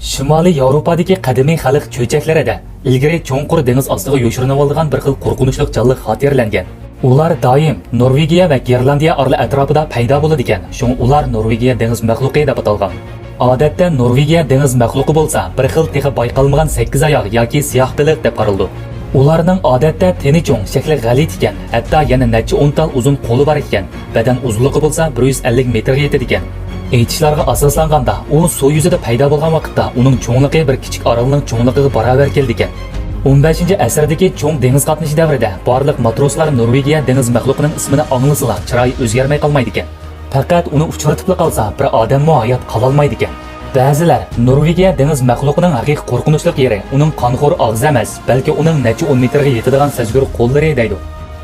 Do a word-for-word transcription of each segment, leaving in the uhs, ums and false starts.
شىمالىي ياۋروپادىكى قەدىمىي خەلق چۆچەكلىرىدە ئىلگىرى چوڭقۇر دېڭىز ئاستىغا يوشۇرۇنۇۋالىدىغان بىر خىل قورقۇنچلۇق جانلىق خاتىرىلەنگەن. ئۇلار دائىم نورۋېگىيە ۋە گىرلاندىيە ئارىلى ئەتراپىدا پەيدا بولىدىكەن، شۇڭا ئۇلار نورۋېگىيە دېڭىز مەخلۇقى دەپ ئاتالغان. ئادەتتە نورۋېگىيە دېڭىز مەخلۇقى بولسا بىر خىل تېخى بايقالمىغان سەككىز ئاياغ ياكى سىياھ بېلىق دەپ قارىلىدۇ. ئۇلارنىڭ ئادەتتە تېنى چوڭ، شەكلى غەلىتە ئىكەن، ھەتتا يەنە نەچچە ئون تال ئۇزۇن قولى بار ئىكەن، بەدەن ئۇزۇنلۇقى بولسا بىر يۈز ئەللىك مېتىرغا يېتىدىكەن. ئېيتىشلارغا ئاساسلانغاندا، ئۇ سۇ يۈزىدە پەيدا بولغان ۋاقىتتا ئۇنىڭ چوڭلۇقى بىر كىچىك ئارالنىڭ چوڭلۇقىغا باراۋەر كېلىدىكەن. ئون بەشىنچى ئەسىردىكى چوڭ دېڭىز قاتنىشى دەۋرىدە بارلىق ماتروسلار نورۋېگىيە دېڭىز مەخلۇقىنىڭ ئىسمىنى ئاڭلىسىلا چىرايى ئۆزگەرمەي قالمايدىكەن. پەقەت ئۇنى ئۇچرىتىپلا قالسا، بىر ئادەممۇ ھايات قالالمايدىكەن. بەزىلەر نورۋېگىيە دېڭىز مەخلۇقىنىڭ ھەقىقىي قورقۇنچلۇق يېرى ئۇنىڭ قانخور ئاغزى ئەمەس، بەلكى ئۇنىڭ نەچچە ئون مېتىرغا يېتىدىغان سەزگۈر قوللىرى دەيدۇ.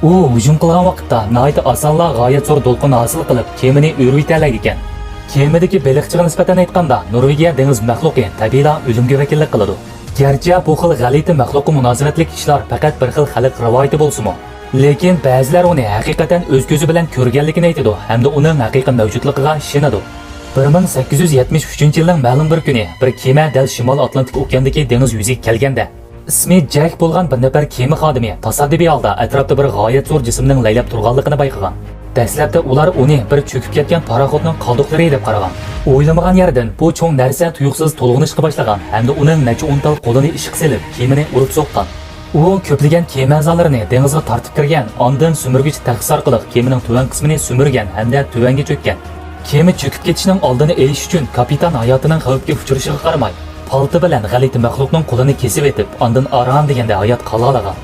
ئۇ ھۇجۇم قىلغان ۋاقىتتا ناھايىتى ئاسانلا غايەت زور دولقۇن ھاسىل قىلىپ، كېمىنى ئۆرۈۋېتەلەيدىكەن. كېمىدىكى بېلىقچىغا نىسبەتەن ئېيتقاندا، نورۋېگىيە دېڭىز مەخلۇقى تەبىئىيلا ئۆلۈمگە ۋەكىللىك قىلىدۇ. گەرچە بۇ خىل غەلىتە مەخلۇققا مۇناسىۋەتلىك ئىشلار پەقەت بىر خىل خەلق رىۋايىتى بولسىمۇ، لېكىن بەزىلەر ئۇنى ھەقىقەتەن ئۆز كۆزى بىلەن كۆرگەنلىكىنى ئېيتىدۇ ھەمدە ئۇنىڭ ھەقىقىي مەۋجۇتلۇقىغا ئىشىنىدۇ. بىر مىڭ سەككىز يۈز يەتمىش ئۈچىنچى يىلنىڭ مەلۇم بىر كۈنى بىر كېمە دەل شىمالىي ئاتلانتىك ئوكياندىكى دېڭىز يۈزىگە كەلگەندە، ئىسمى جەك بولغان بىر نەپەر كېمە خادىمى تاسادىپىي ھالدا ئەتراپتا بىر غايەت زور جىسىمنىڭ لەيلەپ تۇرغانلىقىنى بايقىغان. دەسلەپتە ئۇلار ئۇنى بىر چۆكۈپ كەتكەن پاراخوتنىڭ قالدۇقلىرى دەپ قارىغان. ئويلىمىغان يەردىن بۇ چوڭ نەرسە تۇيۇقسىز تولغىنىشقا باشلىغان ھەمدە ئۇنىڭ نەچچە ئون تال قولىنى ئىشقا سېلىپ، كېمىنى ئۇرۇپ سوققان. ئۇ كۆپلىگەن كېمە ئەزالىرىنى دېڭىزغا تارتىپ كىرگەن، ئاندىن سۈمۈرگۈچ تەخسە ئارقىلىق كېمىنىڭ تۆۋەن قىسمىنى سۈمۈرگەن ھەمدە تۆۋەنگە چۆككەن. كېمە چۆكۈپ كېتىشنىڭ ئالدىنى ئېلىش ئۈچۈن كاپىتان ھاياتىنىڭ خەۋپكە ئۇچرىشىغا قارىماي، پالتا بىلەن غەلىتە مەخلۇقنىڭ قولىنى كېسىۋېتىپ، ئاندىن ئاران دېگەندە ھايات قالالايدىغان.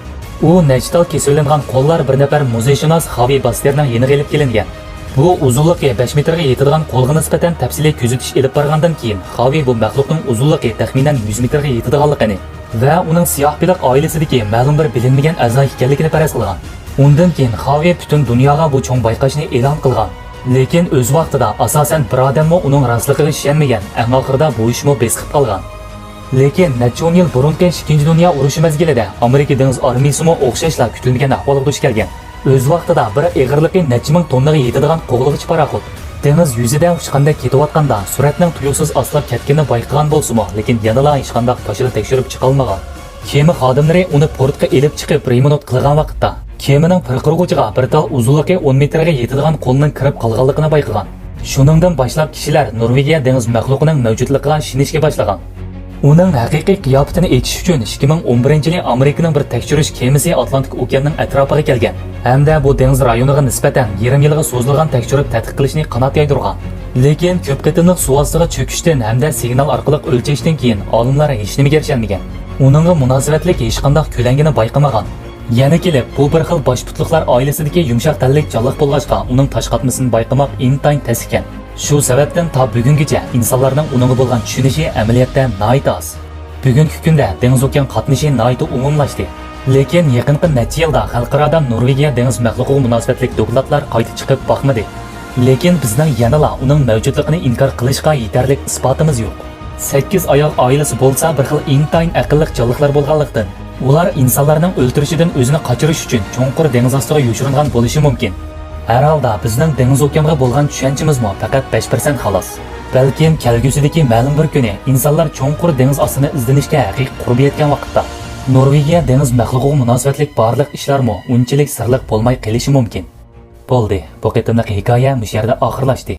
ئۇ نەچچە تال كېسىۋېلىنغان قوللار بىر نەپەر مۇزېيشۇناس خاۋى باستېرنىڭ يېنىغا ئېلىپ كېلىنگەن. بۇ ئۇزۇنلۇقى بەش مېتىرغا يېتىدىغان قولغا نىسبەتەن تەپسىلىي كۆزىتىش ئېلىپ بارغاندىن كېيىن، خاۋى بۇ مەخلۇقنىڭ ئۇزۇنلۇقى تەخمىنەن يۈز مېتىرغا يېتىدىغانلىقىنى ۋە ئۇنىڭ سىياھ بېلىق ئائىلىسىدىكى مەلۇم بىر بىلىنمىگەن ئەزا ئىكەنلىكىنى پەرەز قىلغان. ئۇندىن كېيىن خاۋى پۈتۈن دۇنياغا بۇ چوڭ بايقاشنى ئېلان قىلغان. لېكىن ئۆز ۋاقتىدا ئاساسەن بىر ئادەممۇ ئۇنىڭ راستلىقىغا ئىشەنمىگەن، ئەڭ ئاخىرىدا بۇ ئىشمۇ بېسىقىپ قالغان. لېكىن نەچچە ئون يىل بۇرۇنقى ئىككىنچى دۇنيا ئۇرۇشى مەزگىلىدە ئامېرىكا دېڭىز ئارمىيىسىمۇ ئوخشاشلا كۈتۈلمىگەن ئەھۋالغا دۇچ كەلگەن. ئۆز ۋاقتىدا بىر ئېغىرلىقى نەچچە مىڭ توننىغا يېتىدىغان قوغلىغۇچ پاراخوت دېڭىز يۈزىدە ئۇچقاندەك كېتىۋاتقاندا سۈرئەتنىڭ تۇيۇقسىز ئاستىلاپ كەتكىنىنى بايقىغان بولسىمۇ، لېكىن يەنىلا ھېچقانداق تاشلا تەكشۈرۈپ چىقالمىغان. كېمە خادىملىرى ئۇنى پورتقا ئېلىپ چىقىپ رېمونت قىلغان ۋاقىتتا، كېمىنىڭ پىرقىرىغۇچىغا بىر تال ئۇزۇنلۇقى ئون مېتىرغا يېتىدىغان قولنىڭ كىرىپ قالغانلىقىنى بايقىغان. شۇنىڭدىن باشلاپ كىشىلەر نورۋېگىيە دېڭىز مەخلۇقىنىڭ مەۋجۇتلۇقىغا ئىشىنىشكە باشلىغان. ئۇنىڭ ھەقىقىي قىياپىتىنى ئېچىش ئۈچۈن ئىككى مىڭ ئون بىرىنچى يىلى ئامېرىكىنىڭ بىر تەكشۈرۈش كېمىسى ئاتلانتىك ئوكياننىڭ ئەتراپىغا كەلگەن ھەمدە بۇ دېڭىز رايونىغا نىسبەتەن يېرىم يىلغا سوزۇلغان تەكشۈرۈپ تەتقىق قىلىشنى قانات يايدۇرغان. لېكىن كۆپ قېتىملىق سۇ ئاستىغا چۆكۈشتىن ھەمدە سىگنال ئارقىلىق ئۆلچەشتىن كېيىن ئالىملار ھېچنېمىگە ئېرىشەلمىگەن. ئۇنىڭغا مۇناسىۋەتلىك ھېچقانداق كۆلەڭگىنى بايقىمىغان. يەنە كېلىپ، بۇ بىر خىل باش پۇتلۇقلار ئائىلىسىدىكى يۇمشاق تەنلىك جانلىق بولغاچقا، ئۇنىڭ تاش قاتمىسىنى بايقىماق ئىنتايىن تەس ئىكەن. شۇ سەۋەبتىن تا بۈگۈنگىچە ئىنسانلارنىڭ ئۇنىڭغا بولغان چۈشىنىشى ئەمەلىيەتتە ناھايىتى ئاز. بۈگۈنكى كۈندە دېڭىز ئوكيان قاتنىشى ناھايىتى ئومۇملاشتى. لېكىن يېقىنقى نەچچە يىلدا خەلقئارادا نورۋېگىيە دېڭىز مەخلۇقىغا مۇناسىۋەتلىك دوكلاتلار قايتا چىقىپ باقمىدى. لېكىن بىزنىڭ يەنىلا ئۇنىڭ مەۋجۇتلۇقىنى ئىنكار قىلىشقا يېتەرلىك ئىسپاتىمىز يوق. سەككىز ئاياغ ئائىلىسى بولسا بىر خىل ئىنتايىن ئەقىللىق جانلىقلار بولغانلىقتىن، ئۇلار ئىنسانلارنىڭ ئۆلتۈرۈشىدىن ئۆزىنى قاچۇرۇش ئۈچۈن چوڭقۇر دېڭىز ئاستىغا يوشۇرۇنغان بولۇشى مۇمكىن. ھەر ھالدا بىزنىڭ دېڭىز ئوكيانغا بولغان چۈشەنچىمىزمۇ پەقەت بەش پىرسەنت خالاس. بەلكىم كەلگۈسىدىكى مەلۇم بىر كۈنى ئىنسانلار چوڭقۇر دېڭىز ئاستىنى ئىزدىنىشكە ھەقىقىي قۇربى يەتكەن ۋاقىتتا، نورۋېگىيە دېڭىز مەخلۇقىغا مۇناسىۋەتلىك بارلىق ئىشلارمۇ ئۇنچىلىك سىرلىق بولماي قېلىشى مۇمكىن. بولدى، بۇ قېتىملىق ھېكايە مۇشۇ يەردە ئاخىرلاشتى.